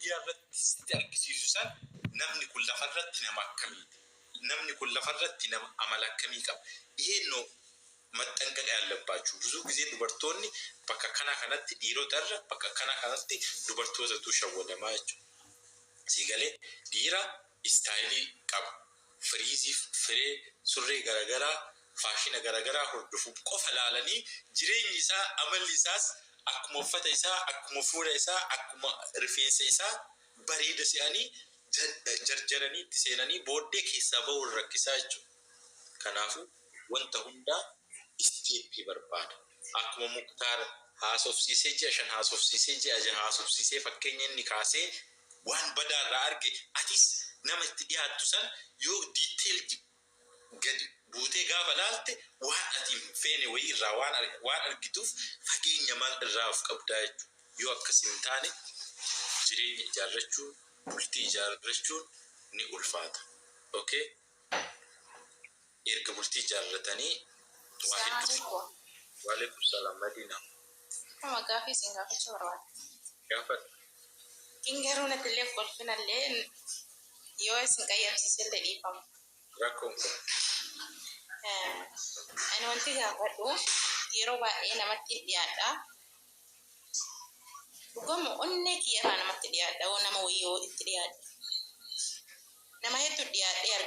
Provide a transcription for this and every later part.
Miidiyaa irratti sitti argisiisu san, namni kun lafarratti nama akkamiiti? Namni kun lafarratti nama amala akkamii qaba? ይሄን ነው መጠንቀቅ ያለባችሁ። ብዙ ጊዜ dubartoonni bakka kana kanatti dhiirota irra, bakka kana kanatti dubartootatu shawwadamaa jechuudha. Sii galee? Dhiira style qaba. Firiizii, firee, surree garaagaraa, faashina garaagaraa hordofu qofa laalanii, jireenyi isaa, amalli isaas akkuma uffata isaa, akkuma fuula isaa, akkuma rifeensa isaa bareeda se'anii jarjaranii itti seenanii booddee keessaa bahuun rakkisaa jechuudha. Kanaafuu wanta hundaa step barbaada. Akkuma Muktaar haasofsiisee ji'a 5 haasofsiisee, ji'a 6 haasofsiisee, fakkeenya inni kaasee waan badaarraa arge, atis nama itti dhiyaattu san yoo detail gadi buutee gaafa laalte, waan ati hin feene wayii irraa waan argituuf fageenya maal irraa of qabdaa jechuudha. Yoo akkas hin taane jireenya ijaarrachuun, bultii ijaarrachuun ni ulfaata. Okay? Erga bultii ijaarratanii waa hedduu. Waalaikum salaam, Madiina. Akkuma gaafii isin gaafachuu barbaada. Gaafadhu. In garuu natti illee kolfinallee yoo isin qayyamsiisellee dhiifama. Rakkoon kun. Ani wanti gaafadhu, yeroo baay'ee namatti dhiyaadha. Dhugama onnee kiyyarraa namatti dhiyaadha yoo nama wayii yoo itti dhiyaadhe. Nama hedduu dhiyaadhee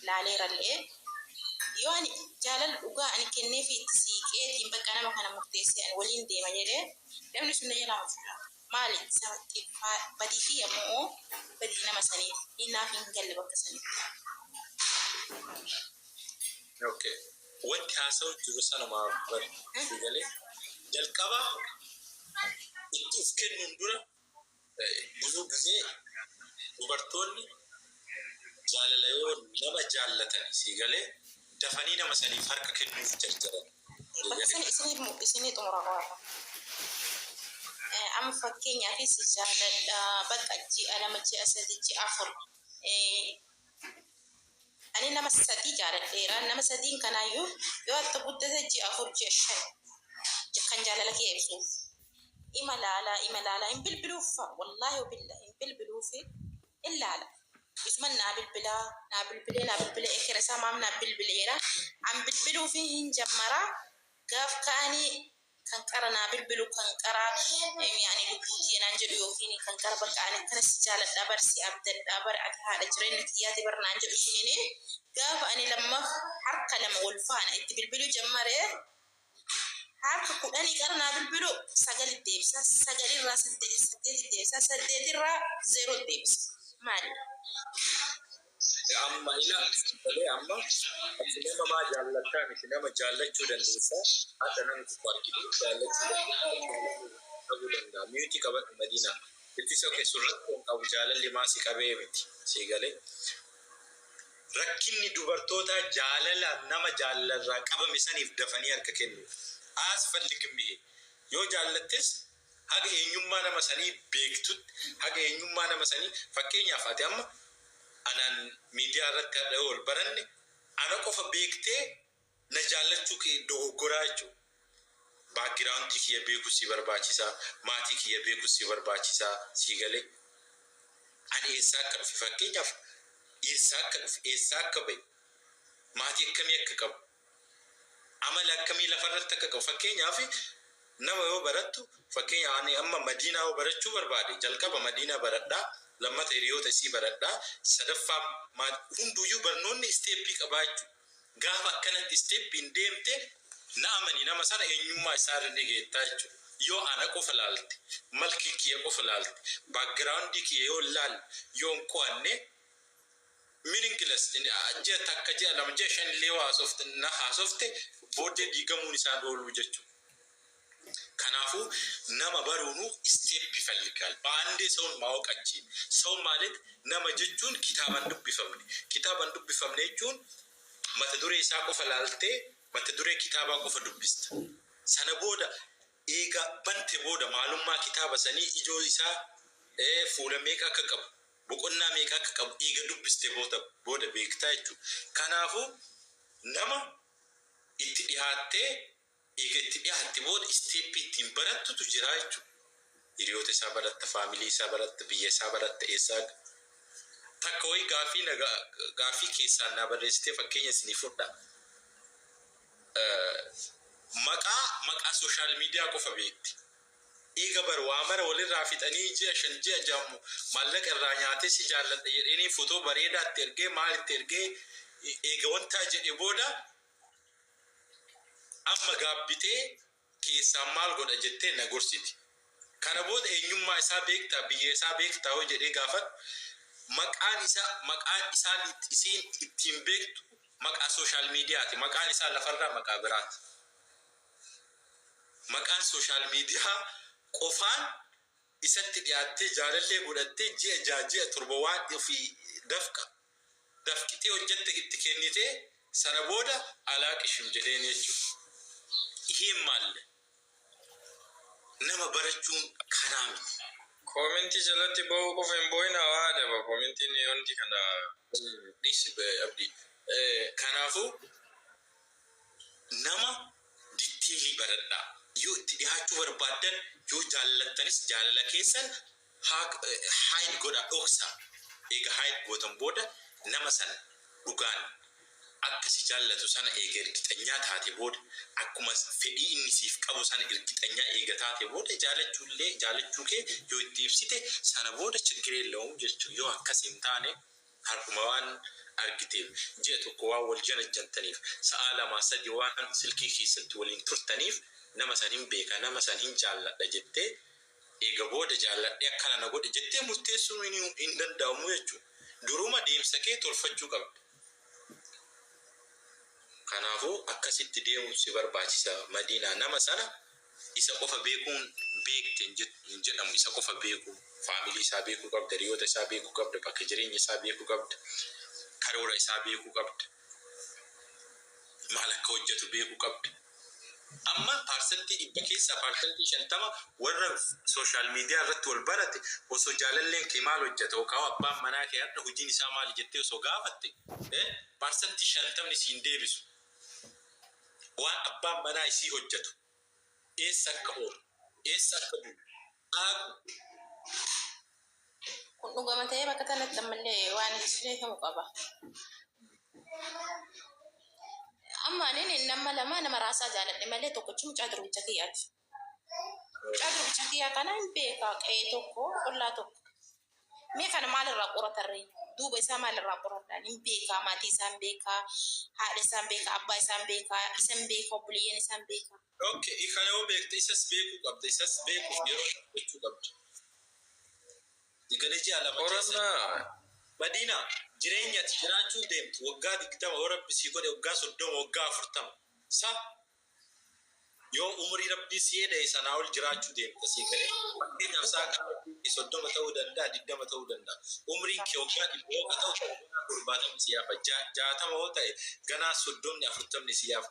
laaleerallee, yoo ani jaalala dhugaa ani kenneefi itti siiqeetiin bakka nama kana murteessee ani waliin deema jedhee, namni sun na jalaa fuudha. Maali sababni? Badii fi ammoo badii nama saniif naaf hin galle bakka sanitti. Okay. Wanti haasa'u jiru sanuma bari. Galee jalqaba itti of kennuun dura, ብዙ ጊዜ dubartoonni jaalala yoo nama jaallatan, si galee, dafanii nama saniif harka kennuuf jarjaran. Bakka sani isinii xumura qofa. Amma fakkeenyaaf si jaaladha, bakka ji'a 2, ji'a 3, ji'a 4, ani nama sadii jaaladheera. Nama sadiin kanaayyuu yoo akka guddate ji'a 4, ji'a 5 kan jaalala kee ibsuuf. Ima laala, ima laala, hin bilbiluuf, wallaahi billa hin bilbiluufi, hin laala. Isuman naa bilbilaa, naa bilbilee, naa bilbilee, ekera isaa maam naa bilbileera. An bilbiluufi hin jammaraa, gaaf kaanii kan qara naa bilbilu, kan qara yaani lubbuutii naan jedhu, yookiin kan qara bakka ani akkana si jaaladhaa bar, si abdadhaa bar, ati haadha jireenya kiyyaati bar naan jedhu sunini, gaafa ani lammaaf harka lama wal faana itti bilbiluu jammaree, harka 10 qara naa bilbilu sagalit deebisa, sagalirraa saddeetit deebisa, saddeetirraa zeeroo deebisa. Maali? Amma ila malee, amma ati nama maa jaallattaa miti, nama jaallachuu dandeessa. Hadha namni tokko argitu jaallachuu dhabuu danda'a. Mute qabadhu, Madiinaa. Ittisa kee surratti hin qabu, jaalalli maasii qabee miti. Sii galee? Rakkinni dubartoota jaalala nama jaalalarraa qabame saniif dafanii harka kennu. አያስፈልግም ይሄ. Yoo jaallattes haga eenyummaa nama sanii beektutti, haga eenyummaa nama sanii, fakkeenyaaf ati amma anaan miidiyaa irratti hadha yoo wal baranne, ana qofa beektee na jaallachuu kee dogoggoraa jechuudha. Background kiyya beekuu si barbaachisaa, maatii kiyya beekuu si barbaachisaa, sii galee? Ani eessaa akka dhufe, fakkeenyaaf eessaa akka dhufe, eessaa akka bahe, maatii akkamii akka qabu, amala akkamii lafarratti akka qabu. Fakkeenyaaf nama yoo barattu, fakkeenya ani amma Madiinaa yoo barachuu barbaade, jalqaba Madiinaa baradhaa, lammata hiriyoota isii baradhaa, sadaffaa hunduyyuu barnoonni step qabaa jechuudha. Gaafa akkanatti stepiin deemte, na amani, nama sana eenyummaa isaa irra ni geettaa jechuudha. Yoo ana qofa laalte, malkii kiyya qofa laalte, background kiyya yoo laalle, yoo hin qo'anne, meaningless. Ji'a 1, ji'a 2, ji'a 5 illee yoo haasofte, na haasofte, booddee diigamuun isaan ooluu jechuudha. Kanaafuu nama baruunuu step ይፈልጋል. በአንዴ ሰውን ማወቅ አችም። ሰው ማለት nama jechuun kitaaban dubbifamne. Kitaaban dubbifamne jechuun mata duree isaa qofa laaltee, mata duree kitaabaa qofa dubbista. Sana booda eega bante booda maalummaa kitaaba sanii, ijoo isaa, fuula meeqa akka qabu, boqonnaa meeqa akka qabu eega dubbiste booda beektaa jechuudha. Kanaafuu nama itti dhihaattee, eega itti dhihaatte booda step ittiin barattutu jira jechuudha. Hiriyoota isaa baratta, family isaa baratta, biyya isaa baratta, eessaa takka wayii gaafii na gaafii keessaan naa barreessitee fakkeenya isinii fudha. Maqaa social media qofa beekti. Eega bar waa mara walirraa fixanii ji'a 5 ji'a 6 maallaqa irraa nyaatee si jaalladha jedheenii footoo bareedaatti ergee maalitti ergee eega wantaa jedhe booda amma gaabbitee keessaan maal godha jettee na gorsiti. Kana booda eenyummaa isaa beektaa, biyya isaa beektaa hoo jedhee gaafadhu, maqaan isaa, maqaan isaan isiin ittiin beektu maqaa social mediati, maqaan isaa lafarraa maqaa biraati. Maqaan social media qofaan isatti dhiyaattee jaalallee godhattee ji'a 6 ji'a 7 waan ofii dafqa dafqitee hojjette itti kennitee sana booda alaaqishim jedheen jechuudha. Iheen maalle nama barachuun kanaa miti. Koomentii jalatti ba'uu qofa hin boo'inaa waa adaba koomentiin hundi kana. Dhiisi Abdii. Kanaafuu nama detail baradhaa. Yoo itti dhiyaachuu barbaaddan, yoo jaallattanis, jaalala keessan hide godhaa, dhoksaa. Eega hide gootan booda nama sana dhugaan akka si jaallatu sana eega irgixanyaa taate booda, akkuma fedhii inni siif qabu sana irgixanyaa eega taate booda, jaalachuullee jaalachuu kee yoo itti ibsite, sana booda ችግር የለውም jechuudha. Yoo akkas hin taane, har'uma waan argiteef, ji'a tokko waan wal janajjantaniif, sa'a 2 3 waan silkii keessatti waliin turtaniif, nama san hin beeka, nama san hin jaalladha jettee, eega booda jaalladhee akkana na godhe jettee murteessuun hin danda'amu jechuudha. Duruma deemsa kee tolfachuu qabda. Kanaafuu akkasitti deemuun si barbaachisa, Madiinaa. Nama sana isa qofa beekuun beekte hin jedhamu. Isa qofa beekuu, family isaa beekuu qabda, hiriyoota isaa beekuu qabda, bakka jireenya isaa beekuu qabda, karoora isaa beekuu qabda, maal akka hojjetu beekuu qabda. Amma 100% keessaa 50% warra social media irratti wal barate, osoo jaalalleen kee maal hojjeta yookaan abbaan manaa kee har'a hojiin isaa maali jettee osoo gaafatte, 50% siin deebisu. Waan abbaan manaa isii hojjetu, eessa akka oolu, eessa akka bulu, haaqu. Kun dhugama ta'ee bakka kanatti ammallee waan sirreeffamu qaba. Amma ani nama lama nama raasaa jaaladhe malee tokkochi mucaa durbicha kiyyaati. Mucaa durbicha kiyyaa kana hin beekaa, qe'ee tokko, ollaa tokko. Mee kana maalirraa qoratarree? Duuba isaa maalirraa qoradhaan? Hin beekaa, maatii isaa hin beekaa, haadha isaa hin beekaa, abbaa isaa hin beekaa, isa hin beekaa, obboleeyyan isaa hin beekaa. Okay, kana yoo beekte isas beekuu qabda. Isas beekuuf yeroo jechuu qabda. Digalee ji'a 2 keessa. Qorannaa. Madiina, jireenya ati jiraachuu deemtu waggaa 20 yoo Rabbi sii godhe, waggaa 30, waggaa 40 sa yoo umurii Rabbii si eda'e sanaa ol jiraachuu deemta, sii galee? Fakkeenyaaf saa 30 ta'uu danda'a, 20 ta'uu danda'a. Umriin kee waggaa 100 yoo ka ta'u ganaa 70 si hafa, 60 yoo ta'e ganaa 30 40 si hafa.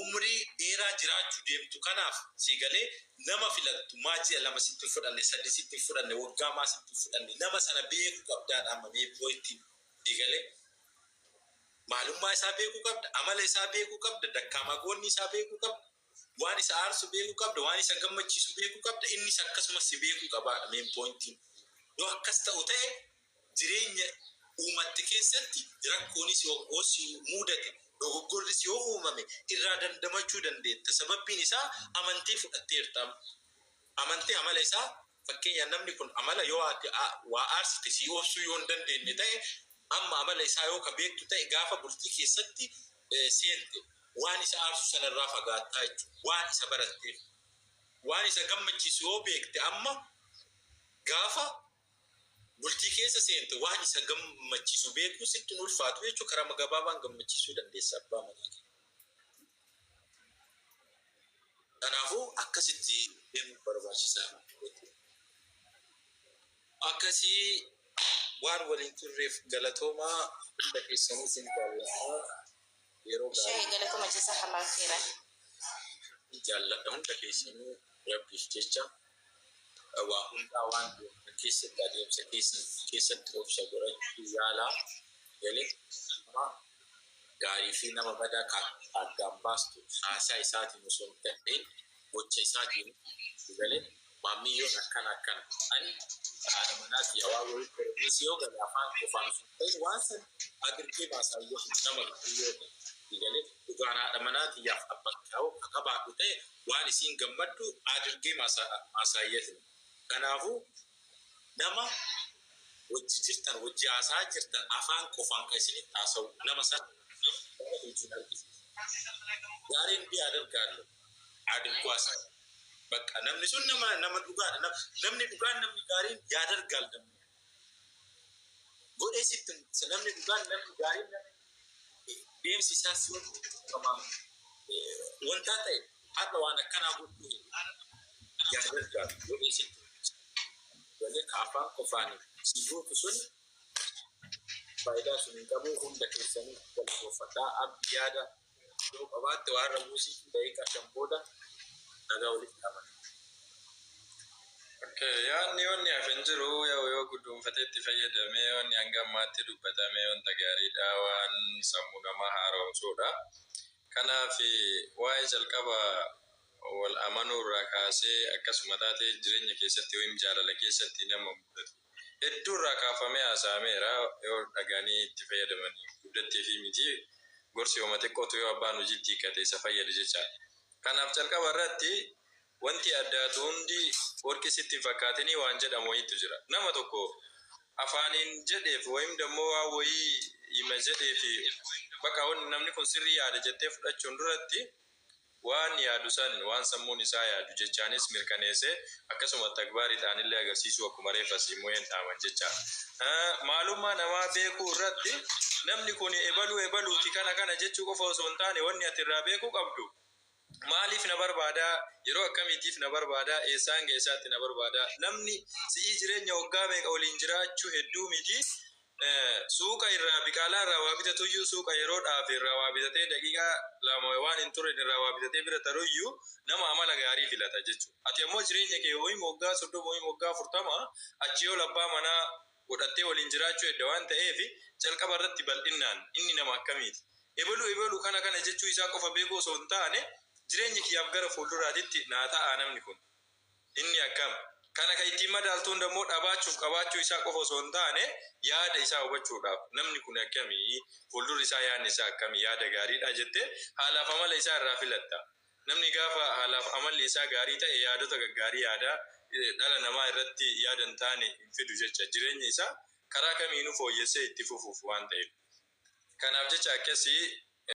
Umrii dheeraa jiraachuu deemtu kanaaf, sii galee, nama filattu maa ji'a 2 sitti hin fudhanne, 3 sitti hin fudhanne, waggaa maa sitti hin fudhanne? Nama sana beekuu qabdaadha. Amma mee ittiin, sii galee, maalummaa isaa beekuu qabda, amala isaa beekuu qabda, dakkaamaa goonni isaa beekuu qabda, waan isa aarsu beekuu qabda, waan isa gammachiisu beekuu qabda, innis akkasumas si beekuu qabaadha main pointiin. Yoo akkas ta'u ta'e, jireenya uumatte keessatti rakkoonis yoo si mudate, dogoggorris yoo uumame, irraa dandamachuu dandeetta. Sababbiin isaa amantee fudhatteerta. Amantee amala isaa, fakkeenyaaf namni kun amala yoo ati waa aarsite si obsuu yoo hin dandeenye ta'e, amma amala isaa yoo ka beektu ta'e, gaafa bultii keessatti seente waan isa aarsu sanarraa fagaattaa jechuudha. Waan isa baratteef. Waan isa gammachiisu yoo beekte, amma gaafa bultii keessa seente waan isa gammachiisu beekuu sitti hin ulfaatu jechuudha. Karaa gabaabaan gammachiisuu dandeessa abbaa manaa kee. Kanaafuu akkasitti deemuun barbaachisaadha. Akkasii waan waliin turreef galatoomaa, hunda keessanii isin jaalladha. Yeroo Shayii gaarii. Galatuma jisa halaa keeran. Jaalladha hunda keessanuu Rabbiif jecha. Waa hundaa waan deemsa keessatti, adeemsa keessatti obsa godhachuu yaalaa, galee nama gaarii fi nama badaa kan addaan baastu haasaa isaatiin osoo hin ta'in gocha isaatiin, galee. Maamiyyoon akkana akkana. Ani haadha manaati yaa waa wayii koromisi yoo gale afaan qofaan sun ta'e waan san adirgee baasayyoo nama yoo ta'e galee dhugaan haadha manaati yaaf abbaa qabaadhu ta'e waan isiin gammaddu adirgee maasaayyati. Kanaafuu nama wajji jirtan, wajji haasaa jirtan, afaan qofaan kan isinitti haasa'u nama sana nama hojiin argisiisa. Gaariin biyya adargaallu adirguu haasaa. Bakka namni sun nama dhugaadha. Namni dhugaan, namni gaariin yaadargaal namni. Godhee sitti mul'isa. Namni dhugaan, namni gaariin, namni deemsi isaa si wanta ta'e har'a waan akkanaa godhuu yaadargaal godhee sitti mul'isa. Galee ka afaan qofaan si guutu sun faayidaa sun hin qabu. Hunda keessanii galatoofadhaa. Abdi, yaada yoo qabaatte waan rabuusii daqiiqaa 5 booda nagaa walitti qaban. Okay, yaadni wanni hafe hin jiru. Yoo guduunfatee itti fayyadamee, wanni hanga ammaatti dubbatame wanta gaariidha, waan sammuu namaa haaromsuudha. Kanaaf waa'ee jalqaba wal amanuu irraa kaasee, akkasuma taatee jireenya keessatti yookiin jaalala keessatti nama mudatu hedduu irraa kaafamee haasa'ameera. Yoo dhaganii itti fayyadamanii guddattee fi miti, gorsi yooma xiqqootu yoo abbaan hojiitti hiikkate isa fayyadu jechaadha. Kanaaf jalqaba irratti wanti addaatu hundi warqi sitti hin fakkaatinii waan jedhamu wayiitu jira. Nama tokko afaaniin jedheef wayim dammoo waan wayii hima jedheef, bakka wanni namni kun sirrii yaada jettee fudhachuun duratti, waan yaadu san, waan sammuun isaa yaadu jechaanis mirkaneessee, akkasuma takbaariidhaanillee agarsiisuu, akkuma reeffas immoo hin dhaaman jecha. Maalummaa namaa beekuu irratti, namni kun ebaluu ebaluuti kana kana jechuu qofa osoo hin taane, wanni ati irraa beekuu qabdu maaliif na barbaadaa, yeroo akkamiitiif na barbaadaa, eessaan geessaatti na barbaadaa, namni si'ii jireenya waggaa meeqa waliin jiraachuu hedduu miti. Suuqa irraa, biqaalaa irraa waa bitatuyyuu, suuqa yeroodhaaf irraa waa bitatee, daqiiqaa 2 waan hin turre irraa waa bitatee bira taruyyuu, nama amala gaarii filata jechuudha. Ati ammoo jireenya kee wayii waggaa 30 wayii waggaa 40 achi yoo labbaa manaa godhattee waliin jiraachuu edda waan ta'eef, jalqaba irratti bal'innaan inni nama akkamiiti? Ebaluu ebaluu kana kana jechuu isaa qofa beekuu osoo hin taane, jireenya kiyyaaf gara fuulduraatitti naa ta'a namni kun. Inni akkam? Kana kan ittiin madaaltuun immoo dhabaachuuf qabaachuu isaa qofa osoo hin taane, yaada isaa hubachuudhaaf, namni kun akkamii, fuuldurri isaa, yaadni isaa akkamii, yaada gaariidha jettee haalaaf amala isaa irraa filatta. Namni gaafa haalaaf amalli isaa gaarii ta'e, yaadota gaggaarii yaada, dhala namaa irratti yaada hin taane hin fidu jecha, jireenya isaa karaa kamiinuu fooyyessee itti fufuuf waan ta'eef. Kanaaf jecha akkasii.